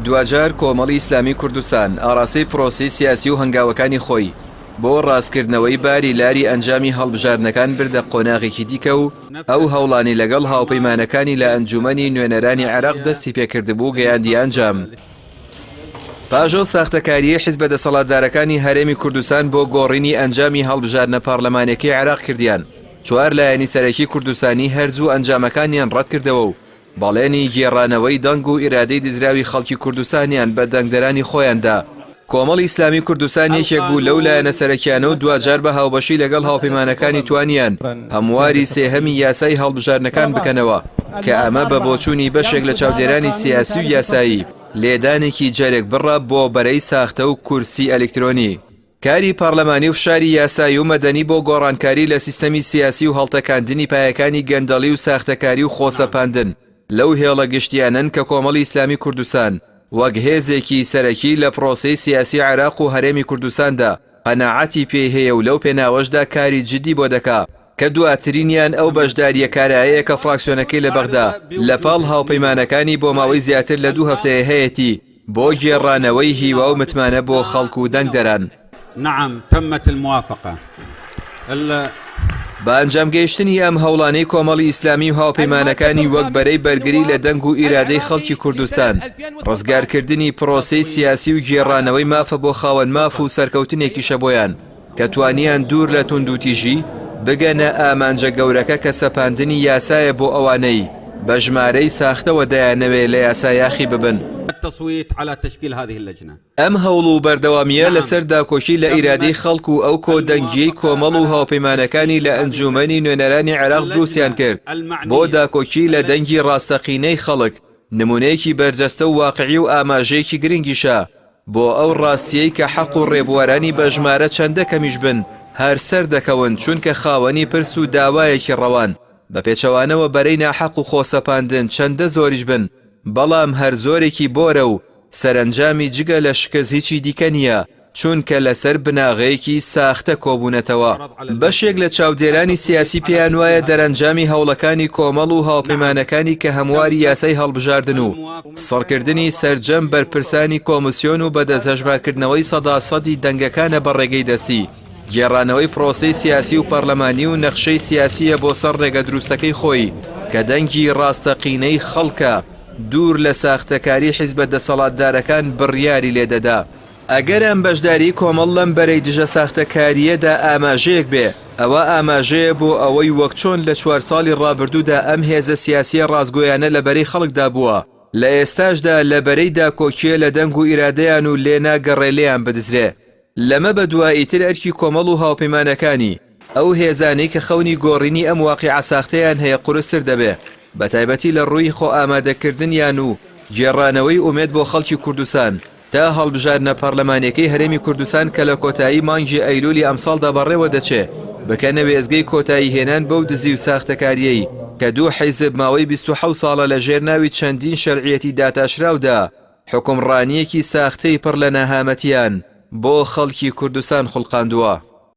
دواجار کۆمەڵی ئیسلامی کوردستان ئاڕاستەی پرۆسەی سیاسی و هەنگاوەکانی خۆی بۆ ڕاستکردنەوەی باری لاری ئەنجامی هەڵبژاردنەکان بردە قۆناغێکی دیکە و ئەو هەوڵانەی لەگەڵ هاوپەیمانەکانی لە ئەنجوومەنی نوێنەرانی عێراق دەستی پێکردبوو گەیاندیە ئەنجام. پاش ئەو ساختەکارییەی حیزبە دەسەڵاتدارەکانی هەرێمی کوردستان بۆ گۆڕینی ئەنجامی هەڵبژاردنە پارلەمانیەکەی عێراق کردیان، چوار لایەنی سەرەکی کوردستانی هەر زوو ئەنجامەکانیان ڕەتکردەوە و بەڵێنی گێڕانەوەی دەنگ و ئیرادەی دزراوی خەڵکی کوردستانیان بە دەنگدەرانی خۆیان دا. کۆمەڵی ئیسلامی کوردستان یەکێک بوو لەو لایەنە سەرەکیانە و دواجار بە هاوبەشی لەگەڵ هاوپەیمانەکانی توانیان هەمواری سێهەمی یاسای هەڵبژاردنەکان بکەنەوە کە ئەمە بە بۆچوونی بەشێک لە چاودێرانی سیاسی و یاسایی لێدانێکی جەرگ بڕە بۆ بەرەی ساختە و کورسی ئەلیکترۆنی. کاری پارلەمانی و فشاری یاسایی و مەدەنی بۆ گۆڕانکاری لە سیستەمی سیاسی و هەڵتەکاندنی پایەکانی گەندەڵی و ساختەکاری و خۆسەپاندن لەو هێڵە گشتیانەن کە کۆمەڵی ئیسلامی کوردستان وەک هێزێکی سەرەکی لە پرۆسەی سیاسی عێراق و هەرێمی کوردستاندا قەناعەتی پێی هەیە و لەو پێناوەشدا کاری جدی بۆ دەکا کە دواترینیان ئەو بەشدارییە کارایەیە کە فراکسیۆنەکەی لە بەغدا لە پاڵ هاوپەیمانەکانی بۆ ماوەی زیاتر لە دوو هەفتەیە هەیەتی بۆ گێڕانەوەی هیوا و متمانە بۆ خەڵک و دەنگدەران. نعم تمت الموافقە ال. بە ئەنجامگەیشتنی ئەم هەوڵانەی کۆمەڵی ئیسلامی و هاوپەیمانەکانی وەک بەرەی بەرگری لە دەنگ و ئیرادەی خەڵکی کوردستان، ڕزگارکردنی پرۆسەی سیاسی و گێڕانەوەی مافە بۆ خاوەن ماف و سەرکەوتنێکیشە بۆیان کە توانیان دوور لە توندوتیژی بگەنە ئامانجە گەورەکە کە سەپاندنی یاسایە بۆ ئەوانەی بە ژمارەی ساختەوە دەیانەوێ لە یاسا یاخی ببن. ئەم هەوڵ و بەردەوامییە لەسەر داکۆکی لە ئیرادەی خەڵک و ئەو کۆدەنگییەی کۆمەڵ و هاوپەیمانەکانی لە ئەنجوومەنی نوێنەرانی عێراق دروستیان کرد بۆ داکۆکی لە دەنگی ڕاستەقینەی خەڵک نموونەیەکی بەرجەستە و واقعی و ئاماژەیەکی گرنگیشە بۆ ئەو ڕاستییەی کە حەق و ڕێبوارانی بە ژمارە چەندە کەمیش بن هەر سەردەکەون چونکە خاوەنی پرس و داوایەکی ڕەوان، بە پێچەوانەوە بەرەی ناحەق و خۆسەپاندن چەندە زۆریش بن بەڵام هەر زۆرێکی بۆرە و سەرەنجامی جگە لە شکست هیچی دیکە نییە چونکە لەسەر بناغەیەکی ساختە کۆبوونەتەوە. بەشێک لە چاودێرانی سیاسی پێیان وایە دەرەنجامی هەوڵەکانی کۆمەڵ و هاوپەیمانەکانی کە هەمواری یاسای هەڵبژاردن و سڕکردنی سەرجەم بەرپرسانی کۆمسیۆن و بەدەستهەژمارکردنەوەی سەدا سەدی دەنگەکانە بە ڕێگەی دەستی گێڕانەوەی پرۆسەی سیاسی و پەرلەمانی و نەخشەی سیاسییە بۆ سەر ڕێگە دروستەکەی خۆی کە دەنگی ڕاستەقینەی خەڵکە دوور لە ساختەکاری حیزبە دەسەڵاتدارەکان بڕیاری لێ دەدا. ئەگەر ئەم بەشداریی کۆمەڵ لەم بەرەی دژە ساختەکارییەدا ئاماژەیەک بێ، ئەوا ئاماژەیە بۆ ئەوەی وەک چۆن لە چوار ساڵی ڕابردوودا ئەم هێزە سیاسییە ڕاستگۆیانە لە بەرەی خەڵکدا بووە، لە ئێستاشدا لە بەرەی داکۆکییە لە دەنگ و ئیرادەیان و لێ ناگەڕێ لێیان بدزرێ. لەمە بەدوا ئیتر ئەرکی کۆمەڵ و هاوپەیمانەکانی، ئەو هێزانەی کە خەونی گۆڕینی ئەم واقیعە ساختەیان هەیە قورستر دەبێ، بەتایبەتی لە ڕووی خۆئامادەکردنیان و گێڕانەوەی ئومێد بۆ خەڵکی کوردستان تا هەڵبژاردنە پەڕلەمانیەکەی هەرێمی کوردستان کە لە کۆتایی مانگی ئەیلولی ئەمساڵدا بەڕێوە دەچێ بکەنە وێستگەی کۆتایی هێنان بەو دزی و ساختەکاریەی کە دوو حیزب ماوەی 27 ساڵە لە ژێر ناوی چەندین شەرعیەتی داتاشراودا حوکمڕانیەکی ساختەی پڕ لە نەهامەتیان بۆ خەڵکی کوردستان خوڵقاندووە.